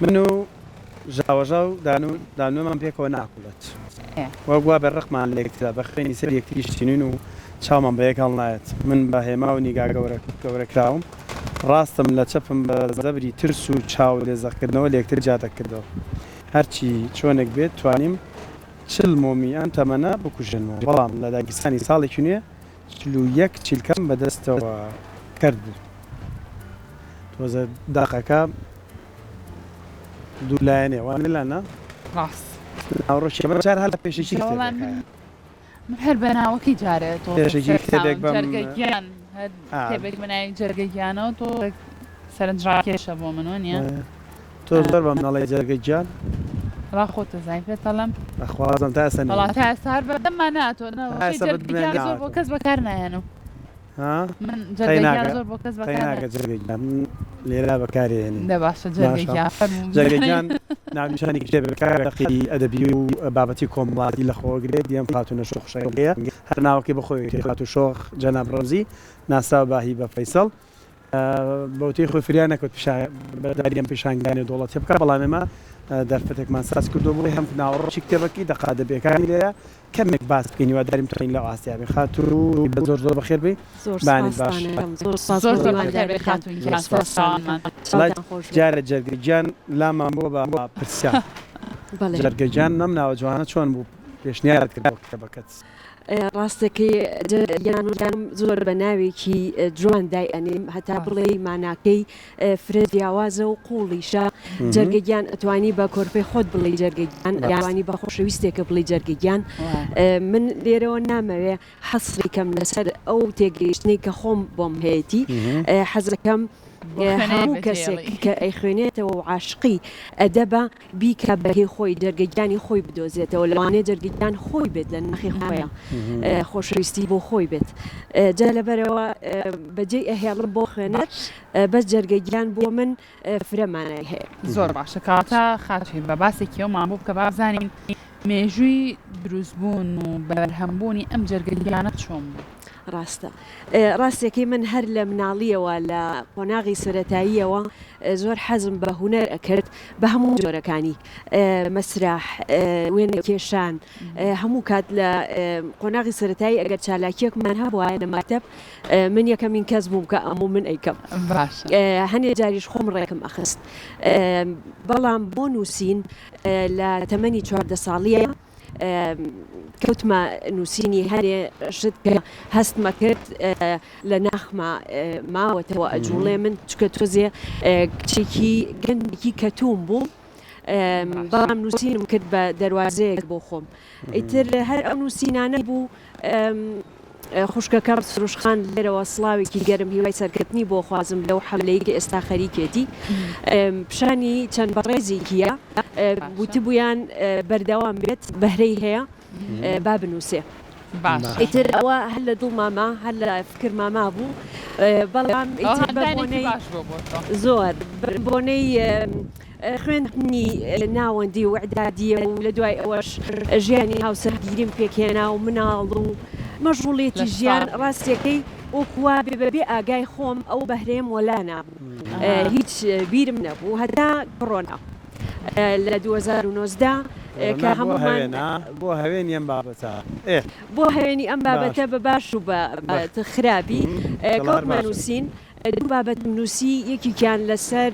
من و ژاوەژاو دانوێمان پێکەوە ناکوڵێت. وەک وابێ ڕقمان لە یەکترە، بە خوێنی سەری یەکتریش تینووین و چاومان بە یەک هەڵنایەت. من بە هێما و نیگا گەورە کراوم. ڕاستم لە چەپم بە زەبری ترس و چاو لێ زەقکردنەوە لە یەکتر جیا دەکردەوە. هەرچی چۆنێک بێت توانیم چل مۆمی ئەم تەمەنە بکوژێنمەوە، بەڵام لە داگیرسانی ساڵێکی نوێ 41 چیلکەم بە دەستەوە کەرت بوو. تۆزە دەقەکە دوو لایەنەیە وا نیە لانا؟ ڕاست. ناوەڕۆکی ئەمە جار هەر لە پێشەکی وەڵا کتێبێکایە. من من هەر بە ناوەکەی جارێ تۆزێک پێشەکی کتێبێک سەرسامم بەم جەرگە گیان هەر ئا کتێبێک بە ناوی جەرگە گیانەوە تۆزێک سەرنجڕاکێشە بۆ من وەنیە؟ وایە تۆ زۆر بەم نەڵێی جەرگە گیان. وەڵا خۆت ئەزانی پێت ئەڵێم. بەخوا وازم تا ئێستا وەڵا نەیوتووە. تا ئێستا هەر بە دەمما نەهاتووە نا تا وشەی ئێستا بە جەرگە دمێ گیان زۆر بۆ نەهاتووە. کەس بەکار نایەنم. ها من جەرگە گیان قەیناکە زۆر بۆ کەس بەکار قەیناکە جەرگە گیان من لێرە بەکاری ئەهێنین. دە باشە جەرگە باشە گیان فەرموو جەرگە بزانین. گیان ناونیشانی کتێبەکە دەقی ئەدەبی و بابەتی کۆمەڵایەتی لە خۆ ئەگرێت ئەم خاتوونە شۆخ شەنگەیە هەر ناوەکەی بە خۆی وتیە خاتوو شۆخ جەناب ڕەمزی ناسراو بە هیبە فەیسەڵ بە وتەی خۆی فریا نەکەوت بەشداری ئەم پیشانگا نێودەوڵەتیە بکات، بەڵام ئێمە دەرفەتێکمان ساز کردووە بۆی هەم ناوەڕۆکی کتێبەکەی دەقە ئەدەبییەکانی لێرە کەمێک باس بکەین، هیوادارین بتوانین لەو ئاستەیا بین. خاتوو هیبە زۆر زۆر بەخێر بێی، زۆر بەیانت باش. سپاستان ئەکەم زۆر سپاس زۆر بۆ زۆر بەخێر بێی میوانداریتان خاتوون زۆر گیان سپاس. سەرچاوانمان. وەڵای چاوتان خۆش بێت. دیارە جەرگە گیان لامان بووە بە پرسیار. بەڵێ. جەرگە گیان ئەم ناوە جوانە چۆن بوو پێشنیارت کرد بۆ کتێبەکەت؟ ڕاستەکەی جەرگیان زۆر بە ناوێکی جوان دای ئەنێم هەتا بڵێی ماناکەی فرە جیاوازە و قوڵیشە جەرگە گیان ئەتوانی بە کۆرپەی خۆت بڵێی جەرگە گیان ئەتوانی بە خۆشەویستێکە بڵێی جەرگە گیان من لێرەوە نامەوێ حەسری کەم لەسەر ئەو تێگەیشتنەی کە خۆم بۆم هەیەتی حەزەکەم هەموو کەسێک کە ئەیخوێنێتەوە و عاشقی ئەدەبە بیکا بە هی خۆی جەرگە گیانی خۆی بدۆزێتەوە لەوانەیە جەرگە گیان خۆی بێت لە ناخی خۆیا خۆشەویستی بۆ خۆی بێت جا لەبەرەوە بەجێی ئەهێڵم بۆ خوێنەر بەس جەرگە گیان بۆ من فرە مانای هەیە. زۆر باشە کەواتە خاتوو هیبا باسێکی ئەومان بۆ بکە با بزانین مێژووی دروستبوون و بەرهەمبوونی ئەم جەرگە گیانە چۆن بوو؟ ڕاستە. ڕاستەکەی من هەر لە مناڵییەوە لە قۆناغی سەرەتاییەوە زۆر حەزم بە هونەر ئەکرد بە هەموو جۆرەکانی مەسرەح، وێنەکێشان، هەموو کات لە قۆناغی سەرەتایی ئەگەر چالاکییەکمان هەبوایە لە مەکتەب من یەکەمین کەس بووم کە ئەموو من ئەیکەم. هەنێ جاریش خۆم ڕێکم ئەخست. بەڵام بۆ نووسین لە تەمەنی 14 ساڵییە کەوتمە نووسینی هەرێ شت کە هەستمە کرد لە ناخما ماوەتەوە ئەجوڵێ من چکە تۆزێ کچێکی گەنجێکی کەتوم بووم بەڵام نووسینم کرد بە دەواازەیەک بۆ خۆم ئیتر هەر ئەو نووسینانە بوو خوشکەکەم سروش خان لێرەوە سڵاوێکی گەرم هیوای سەرکەتنی بۆ خوازم لەو حەملەی کە ئێستا خەریکێتی پیشانی چەند بەڕێزێکیە وتبوویان بەردەوام بێت بەهرەی هەیە با بنووسێ ئیتر ئەوە هەر لە دڵما ما هەر لە فکرما مابوو بەڵام ئیتر بە بۆنەی زۆر بۆنەی خوێندنی ناوەندی و ئیعدادییە و لە دوای ئەوەش ژیانی هاوسەرگیریم پێکهێنا و مناڵ و مەشغوڵیەتی ژیان ڕاستیەکەی وەکو وا بێ بە بێ ئاگای خۆم ئەو بەهرەیەم وەلا نابوو هیچ بیرم نەبوو هەتا کڕۆنا لە 2019 کە هەموومان بۆ هەوێنی ئەم بابەتە ئێ بۆ هەوێنی ئەم بابەتە بە باش و بە خراپی کەوتمە نووسین دوو بابەتم نووسی، یەکێکیان لەسەر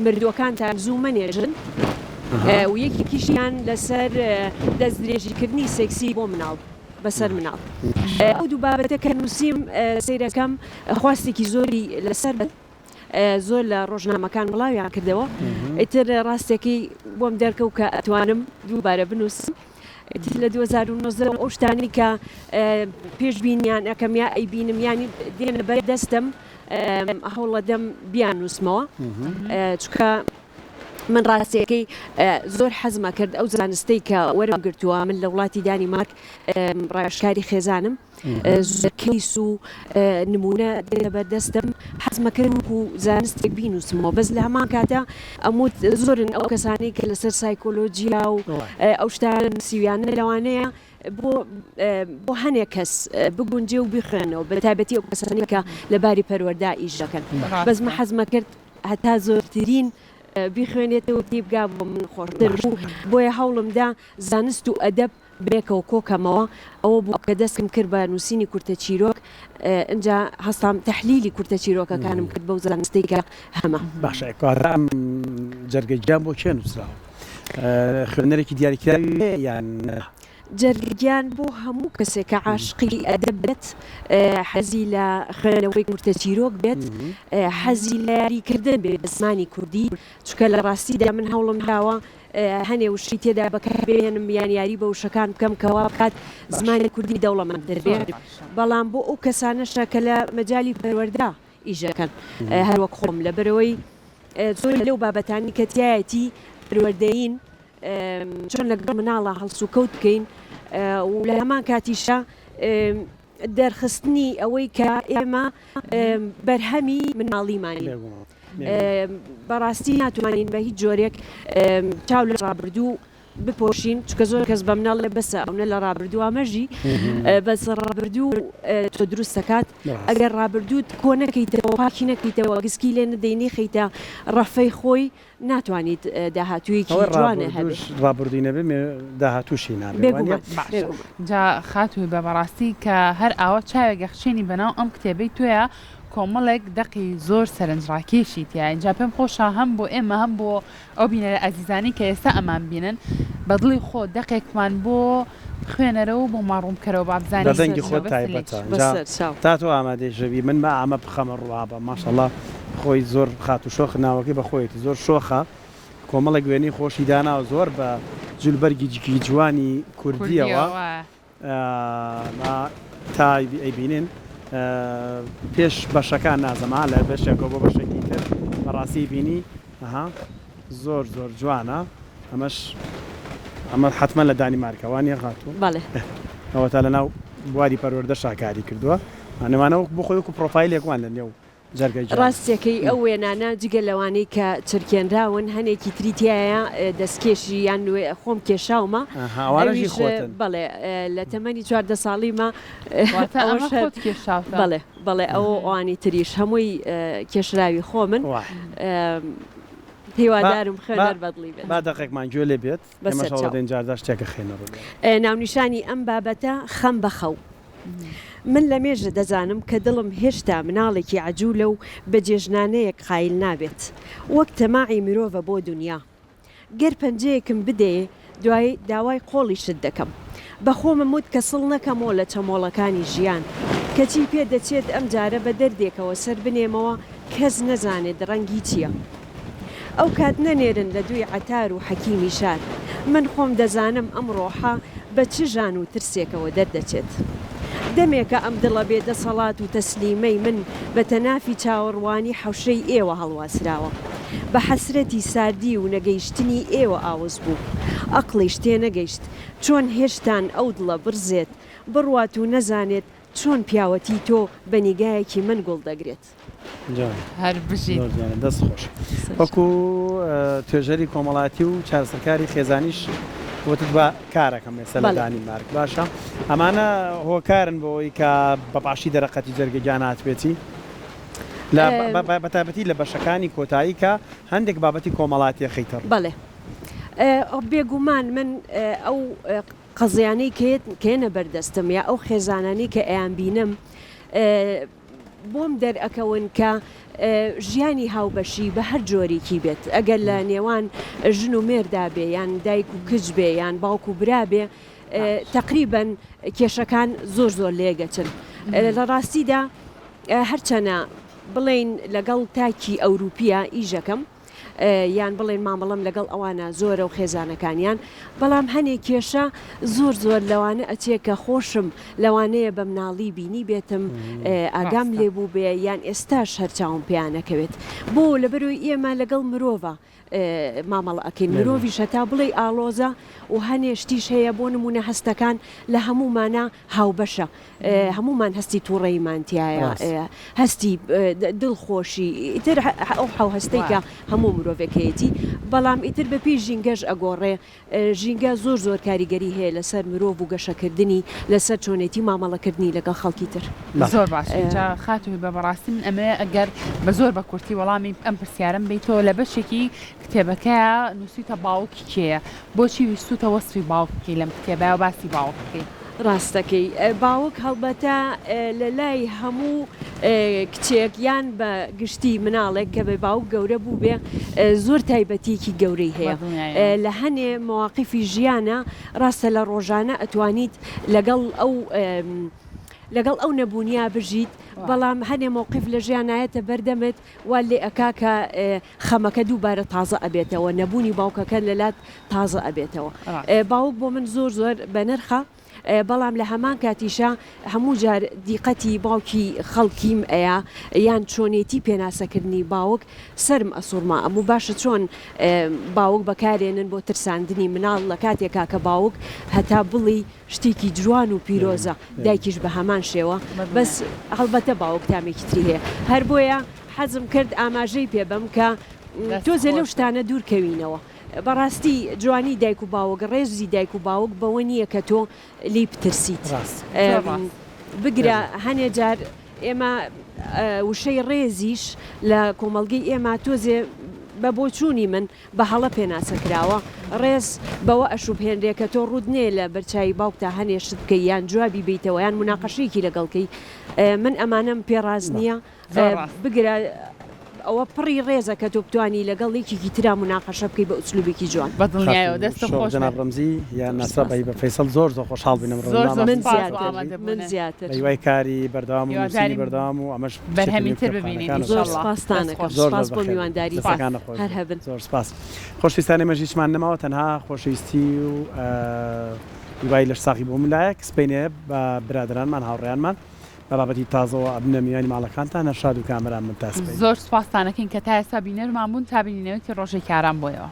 مردووەکانتان زوو مەنێژن و یەکێکیشیان لەسەر دەستدرێژیکردنی سێکسی بۆ مناڵ بەسەر مناڵ. ئەو دوو بابەتە کە نووسیم سەیرەکەم خواستێکی زۆری لەسەر بوو، زۆر لە ڕۆژنامەکان بڵاویان کردەوە، ئیتر ڕاستیەکەی بۆم دەرکەوت کە ئەتوانم دووبارە بنووسم. لە 2019 ئەو شتانەی کە پێشبینیان ئەکەم یا ئەیبینم یانی دێنە بەر دەستم هەوڵەدەم بیاننووسمەوە چونکە من ڕاستیەکەی زۆر حەزمە کرد ئەو زانستەی کە وەرم گرتووە من لە وڵاتی دانیمارک ڕاوێژکاری خێزانم زۆر کەیس و نموونە دێنە بەردەستم، حەزمە کرد وەکو زانستێک بینووسمەوە، بەس لە هەمان کاتا ئەموت زۆرن ئەو کەسانەی کە لەسەر سایکۆلۆجیا و ئەو شتانە نووسیویانە لەوانەیە بۆ بۆ هەنێک کەس بگونجێ و بیخوێنەوە بە تایبەتی ئەو کەسانەی کە لە باری پەروەردە ئیش دەکەن، بەس من حەزمە کرد هەتا زۆرترین. بیخوێنێتەوە تێیبگا بۆ من خۆشتر بوو، بۆیە هەوڵمدا زانست و ئەدەب بەیەکەوە کۆکەمەوە، ئەوە بوو کە دەستم کرد بە نووسینی کورتە چیرۆک، ئینجا هەستام تەحلیلی کورتە چیرۆکەکانم کرد بەو زانستەی کە هەمە. باشە کەواتە ئەم جەرگە گیان بۆ کێ نووسراوە؟ خوێنەرێکی دیاریکراوی هەیە یان نا؟ جەرگە گیان بۆ هەموو کەسێک کە عاشقی ئەدەب بێت، حەزی لە خوێندنەوەی کورتە چیرۆک بێت، حەزی لە یاریکردن بێت بە زمانی کوردی، چونکە لە ڕاستیدا من هەوڵم داوە هەنێ وشەی تێدا بەکار بهێنم یان یاری بە وشەکان بکەم کە وا بکات زمانی کوردی دەوڵەمەندتر بێ، بەڵام بۆ ئەو کەسانەشە کە لە مەجالی پەروەردە ئیش دەکەن هەر وەک خۆم، لەبەرئەوەی زۆر لەو بابەتانەی کە تیایەتی پەروەردەیین، چۆن لەگەڵ مناڵا هەڵسوکەوت بکەین و لە هەمان کاتیشا دەرخستنی ئەوەی کە ئێمە بەرهەمی مناڵیمانین. بەڕاستی ناتوانین بە هیچ جۆرێک چاو لە ڕابردوو بپۆشین چونکە زۆر کەس بە مناڵێ بەسە ئەونە لە ڕابردووا مەژی بەس ڕابردوو تۆ دروست دەکات ئەگەر ڕابردووت کۆ نەکەیتەوە پاکی نەکەیتەوە گسکی لێ نەدەی نەیخەیتە ڕەفەی خۆی ناتوانیت داهاتوویەکی ئەوە جوانە هەبێ. ڕابردووش ڕابردووی نەبێ مێ داهاتووشی نابێ وانیە؟ بێگومان باشە بێگومان. جا خاتوو هیبە بەڕاستی کە هەر ئاوا چاوێک ئەخشێنی بەناو ئەم کتێبەی تۆیا کۆمەڵێک دەقی زۆر سەرنجڕاکێشی تیایە جا پێم خۆشە هەم بۆ ئێمە هەم بۆ ئەو بینەرە ئازیزانەی کە ئێستا ئەمان بینن بە دڵی خۆت دەقێکمان بۆ بخوێنەرەوە و بۆمان ڕوون بکەرەوە با بە بزانین دەنگی خۆت مەبەستت لێی تایبەتە چییە. جا بەسەر چاو. تا تۆ ئامادەیش بی من با ئەمە بخەمە ڕوو بە ماشاءاللە خۆی زۆر خاتوو شۆخ ناوەکەی بە خۆیەتی زۆر شۆخە کۆمەڵێک وێنەی خۆشی داناوە زۆر بە جلوبەرگی جوانی کوردیەوە کوردیەوە. با تا ئەیبینن پێش بەشەکان نازم ها لە بەشێکەوە بۆ بەشێکی تر بەڕاستی بینی ئەها زۆر زۆر جوانە ئەمەش ئەمە حتمما لە دانیمارکە وانە خاتوو بەڵێ ئەوە تا لە ناو بواری پەروەردە شاکاری کردووە ئەنەمانە وەک بۆ خۆی وەکو پرۆفایلێک وان لە نێو جەرگە گیان. ڕاستەکەی ئەو وێنانە جگە لەوانەی کە چرکێنراون هەنێکی تری تیایە دەستکێشی یان خۆم کێشاومە ئەها ئەوانەش هی ئەویش خۆتن. بەڵێ لە تەمەنی 14 ساڵیمە واتە ئەمە ئەوەش هەر خۆت کێشاوتە؟ بەڵێ بەڵێ ئەو و ئەوانی تریش هەمووی کێشراوی خۆمن واه. با هیوادارم با خوێنەر بەدڵی بێت. با دەقێکمان گوێ لێ بێت ئێمەش بەسەر چاو. هەوڵەدەین جارجار شتێک ئەخەینە ڕوو لێرە. ناونیشانی ئەم بابەتە خەم بە خەو. من لە مێژە دەزانم کە دڵم هێشتا مناڵێکی عەجولە و بە جێژنانەیەک قایل نابێت. وەک تەماعی مرۆڤە بۆ دونیا. گەر پەنجەیەکم بدەیێ دوای داوای قۆڵیشت دەکەم. بە خۆمم وت کە سڵ نەکەمۆ لە چەمۆڵەکانی ژیان. کەچی پێ دەچێت ئەم جارە بە دەردێکەوە سەر بنێمەوە کەس نەزانێت ڕەنگی چییە. ئەو کات نەنێرن لە دووی عەتار و حەکیمی شار. من خۆم دەزانم ئەم ڕۆحە بە چ ژان و ترسێکەوە دەردەچێت. دەمێکە ئەم دڵە بێ دەسەڵات و تەسلیمەی من بە تەنافی چاوەڕوانی حەوشەی ئێوە هەڵواسراوە. بە حەسرەتی ساردی و نەگەیشتنی ئێوە ئاوس بوو. ئەقڵیش تێنەگەیشت چۆن هێشتان ئەو دڵە بڕزێت، بڕوات و نەزانێت چۆن پیاوەتی تۆ بە نیگایەکی من گوڵ دەگرێت. جوانە. هەر بژیت. زۆر جوانە دەست خۆش. وەکو توێژەری کۆمەڵاتی و چارەسەرکاری خێزانیش وتت بە کارەکەم ئێستا لە بەڵێ. دانیمارک باشە ئەمانە هۆکارن بۆ ئەوەی کە بە باشی دەرەقەتی جەرگە گیان هاتبێتی لە بە تایبەتی لە بەشەکانی کۆتایی کە هەندێک بابەتی کۆمەڵاتی ئەخەیتە ڕوو. بەڵێ بێگومان من ئەو قەزیانەی کە یەنە بەردەستم یا ئەو خێزانانەی کە ئەیانبینم بۆم دەرئەکەون کە ژیانی هاوبەشی بە هەر جۆرێکی بێت ئەگەر لە نێوان ژن و مێردا بێ یان دایک و کچ بێ یان باوک و برا بێ تەقریبەن کێشەکان زۆر زۆر لێگەچن لە ڕاستیدا هەرچەنە بڵێین لەگەڵ تاکی ئەوروپیە ئیشەکەم یان بڵێن مامەڵەم لەگەڵ ئەوانە زۆرە و خێزانەکانیان، بەڵام هەنێ کێشە زۆر زۆر لەوانە ئەچێ کە خۆشم لەوانەیە بە مناڵی بینیبێتم ئاگام ڕاستە. لێ بووبێ یان ئێستاش هەر چاوم پێیان ئەکەوێت بۆ لەبەرئەوەی ئێمە لەگەڵ مرۆڤا مامەڵە ئەکەین مرۆڤیش هەتا بڵێی ئاڵۆزە و هەنێ شتیش هەیە بۆ نموونە هەستەکان لە هەموومانا هاوبەشە هەموومان هەستی توڕەییمان تیایە هەستی دڵخۆشی ئیتر ئەو حەو هەستەی کە هەموو. مرۆڤێک هەیەتی بەڵام ئیتر بە پێی ژینگەش ئەگۆڕێ ژینگە زۆر زۆر کاریگەری هەیە لەسەر مرۆڤ و گەشەکردنی لەسەر چۆنێتی مامەڵەکردنی لەگەڵ خەڵکی تر. زۆر باشە جا خاتوو هیبە بەڕاستی من ئەمەوێ ئەگەر بە زۆر بە کورتی وەڵامی ئەم پرسیارەم بەیتەوە لە بەشێکی کتێبەکەیا نووسیوتە باوک کێیە؟ بۆچی ویستووتە وەسفی باوک بکەی لەم کتێبەیا و باسی باوک بکەی؟ ڕاستەکەی باوک هەڵبەتە لە لای هەموو کچێک یان بە گشتی مناڵێک کە بە باوک گەورە بووبێ زۆر تایبەتیەکی گەورەی هەیە لە هەنێ مەواقیفی ژیانە ڕاستە لە ڕۆژانە ئەتوانیت لەگەڵ ئەو لەگەڵ ئەو نەبوونیا بژیت بەڵام هەنێ مەوقیف لە ژیان نایەتە بەردەمت وات لێ ئەکا کە خەمەکە دووبارە تازە ئەبێتەوە، نەبوونی باوکەکە لەلات تازە ئەبێتەوە. باوک بۆ من زۆر زۆر بەنرخە، بەڵام لە هەمان کاتیشا هەموو جار دیقەتی باوکی خەڵکیم ئەیا یان چۆنێتی پێناسەکردنی باوک سەرم ئەسوڕما ئەبوو باشە چۆن باوک بەکارێنن بۆ ترساندنی مناڵ لە کاتێکا کە باوک هەتا بڵێی شتێکی جوان و پیرۆزە دایکیش بە هەمان شێوە بەس هەڵبەتە باوک تامێکی تری هەیە هەر بۆیە حەزم کرد ئاماژەی پێ بەم کە تۆزێ لەو شتانە دوور کەوینەوە بەڕاستی جوانی دایک و باوک ڕێزی دایک و باوک بەوە نییە کە تۆ لێی بترسیت بگرە هەنێ جار ئێمە وشەی ڕێزیش لە کۆمەڵگەی ئێمە تۆزێ بە بۆچوونی من بە هەڵە پێناسە کراوە، ڕێز بەوە ئەشوبهێنرێ کە تۆ ڕووت نەیە لە بەرچاوی باوکتا هەنێ شت بکەی یان جوابی بەیتەوە یان موناقەشەیەکی لەگەڵ کەی من ئەمانەم پێ ڕاست نییە بگرە ئەوە پڕی ڕێزە کە تۆ بتوانی لەگەڵ یەکێکی ترا موناقەشە بکەی بە ئوسلوبێکی جوان. بە دڵنیایەوە دەستت خۆش بێت. جەناب ڕەمزی یان ناسرا بە هیبە فەیسەڵ زۆر زۆر خۆشحاڵ بووین ئەمڕۆ زۆر زۆر من سوپاس بۆ زیاتر ئامادەبوونت. من زیاتر. بە هیوای کاری بەردەوام و نووسینی هیوادارین بەردەوام و ئەمەش بچێتە بەرهەمی نێو تر ببینین کتێبخانەکان و زۆر ئیشەڵا. سوپاستان دەست ئەکەم خۆش. زۆر زۆر سوپاس بۆ بەخێر بێن میوانداریتان دەستەکان نەخۆش هەر بێت هەبن. زۆر سوپاس خۆشەویستان ئێمەش هیچمان نەماوە تەنها خۆشەویستی و هیوای لەشساغی بۆ هەموو لایەک سبەینێ بە برادەرانمان هاوڕێیانمان بە بابەتی تازەوە ئەبنە میوانی ماڵەکانتان هەر شاد و کامەران بن تا سبەینێ. زۆر سوپاستان ئەکەین کە تا ئێستا بینەرمان بوون تا بینینەوەی تر ڕۆژێکی ئارام بۆ ئێوە.